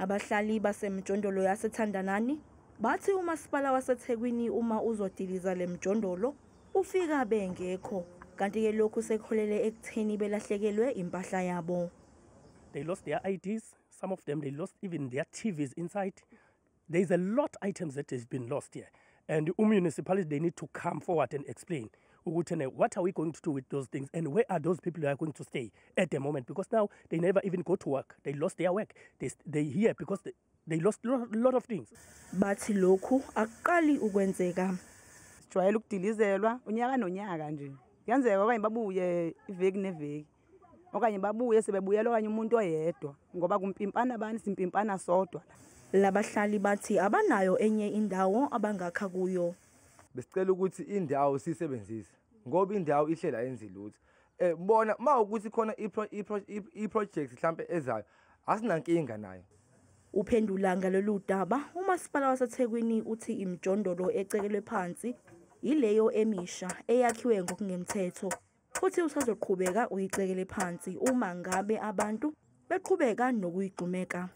Abahlali basemjondolo yaseThandanani bathi umasipala waseThekwini uma uzodiliza le mjondolo ufika bengekho, kanti-ke lokhu sekuholele ekutheni belahlekelwe impahla yabo. They lost their IDs. Some of them, they lost even their TVs inside. There's a lot items that has been lost here. And the municipality, they need to come forward and explain ukuthi what are we going to do with those things and where are those people who are going to stay at the moment, because now they never even go to work. They lost their work. They here because they lost a lot of things. Bathi lokhu akuqali ukwenzeka. Sijwayele ukudilizelwa unyaka nonyaka nje. Kuyenzeka okanye babuye iveki neveki. Okanye babuye sebebuyela okanye umuntu oyedwa ngoba kumpimpana bani simpimpana sodwa. Labahlali bathi abanayo enye indawo abangakha kuyo. Besicela ukuthi indawo sisebenzise ngoba indawo ihlela yenzi lutho. Bona mawukuthi khona i-project mhlambe ezayo asinankinga nayo. Uphendula ngalolu daba umasipala waseThekwini uthi imjondolo ecekelwe phansi ileyo emisha eyakhiwe ngokungemthetho, futhi usazoqhubeka uyicekele phansi uma ngabe abantu beqhubeka nokuyigxumeka.